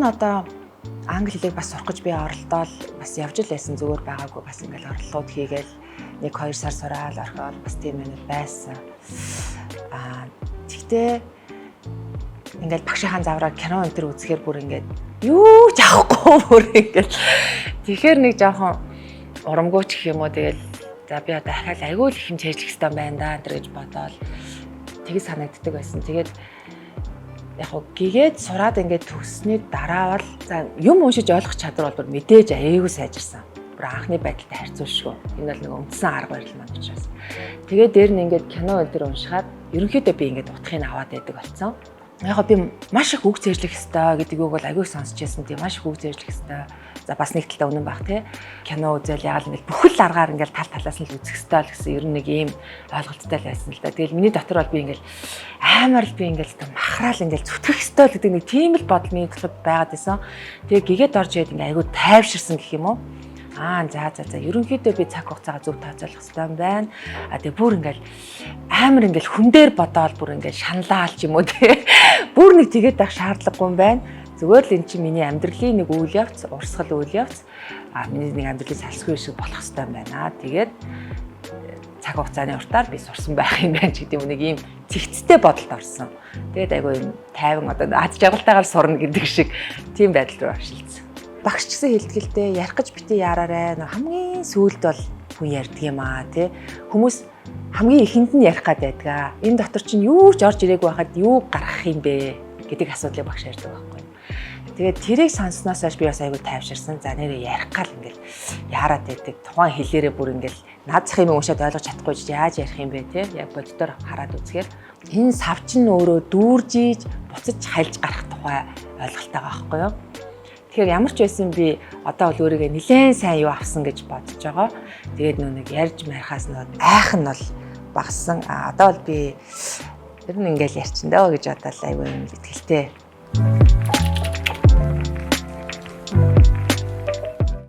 нь одоо англи хэлийг бас сурах гэж би оролдоол бас явж л байсан, зүгээр байгаагүй, бас ингээл оролдлууд хийгээл 1 2 сар сураал орхиол бас тийм юмнууд байсан. Тэгтээ ингээл багшийнхаа завраа кино энэ төр үзэхээр бүр ингээд юу ч авахгүй, бүр ингээл тэгэхээр нэг жоохон урамгүй ч гэх юм уу, тэгэл за би одоо дахиад айгүй л их юм цээжлэх хэрэгтэй байна да энэ гэж бодоол тэг санагддаг байсан. Тэгээд яг хөө гэгээд сураад ингээд төгссөний дараа бол за юм уншиж ойлгох чадвар бол бүр мэдээж айгүй сайжирсан. Бүр анхны байдалтай харьцуулшгүй. Энэ бол нэг үндсэн арга барил маань учраас. Тэгээд дээр нь ингээд кино энэ төр уншихад ерөнхийдөө би ингээд утгыг аваад байдаг болсон. Яг би маш их үг цээжлэх ёстой гэдэг үг бол айгүй сонсч байсан. Тийм, маш их үг цээжлэх ёстой. За, бас нэг талдаа үнэн байх, тий. Кино үзэл яагаад ингээл бүхэл аргаар ингээл тал талаас нь л үзэх ёстой л гэсэн ер нь нэг ийм ойлголттой л байсан л да. Тэгэл миний дотор бол би ингээл амар л би ингээл махраал ингээл зүтгэх ёстой л гэдэг нэг тийм л бодол миний дотор байгаад байсан. Тэгээ гэгээд орж ирээд ингээ айгүй тайвширсан гэх юм уу? За, ерөнхийдөө би цаг хугацаагаа зөв тооцоолох хэрэгтэй юм байна. Тэгээ бүр ингээл амар ингээл хүн дээр бодоол бүр ингээл шаналал ч юм уу, те. Бүр нэг тэгээд байх шаардлагагүй юм байна. Зүгээр л эн чинь миний амьдралын нэг үйл явц, урсгал үйл явц. Миний нэг амьдралын салсгүй шиг болох хэрэгтэй юм байна. Тэгээд цаг хугацааны уртаар би сурсан байх юм байна ч гэдэг юм, нэг ийм цэгцтэй бодолд орсон. Тэгээд айгүй юм тайван, одоо аз жаргалтайгаар сурна гэдэг шиг тийм байдал руу авшилцсан. Багш ч гэсэн хэлдгэлтэй, ярих гэж бити яараарай. Хамгийн сүүлд бол хүн ярьдаг юм аа, тий. Хүмүүс хамгийн эхэнд нь ярих гад байдаг. Энэ дотор чинь юу ч орж ирээгүй байхад юу гаргах юм бэ гэдэг асуудлыг багш ярьдаг байхгүй. Тэгээд тэрийг сонссноос хойш би бас айгүй тайвширсан. За, нэрээ ярих гал ингээл яарад байдаг. Тухайн хэлээрээ бүр ингээл над зах юм уншаад ойлгож чадахгүй ч яаж ярих юм бэ, те. Яг боддоор хараад үзэхээр энэ сав чинь өөрөө дүүржиж буцаж хальж гарах тухай ойлголт байгаа байхгүй юу? Тэгэхээр ямар ч байсан би одоо бол өөрийгөө нэлээд сайн юу авсан гэж бодож байгаа. Тэгээд нөө нэг ярьж марихаас нь айх нь бол багассан. Одоо бол би ер нь ингээл ярьчин дөө гэж бодоод айгүй юм итгэлтэй.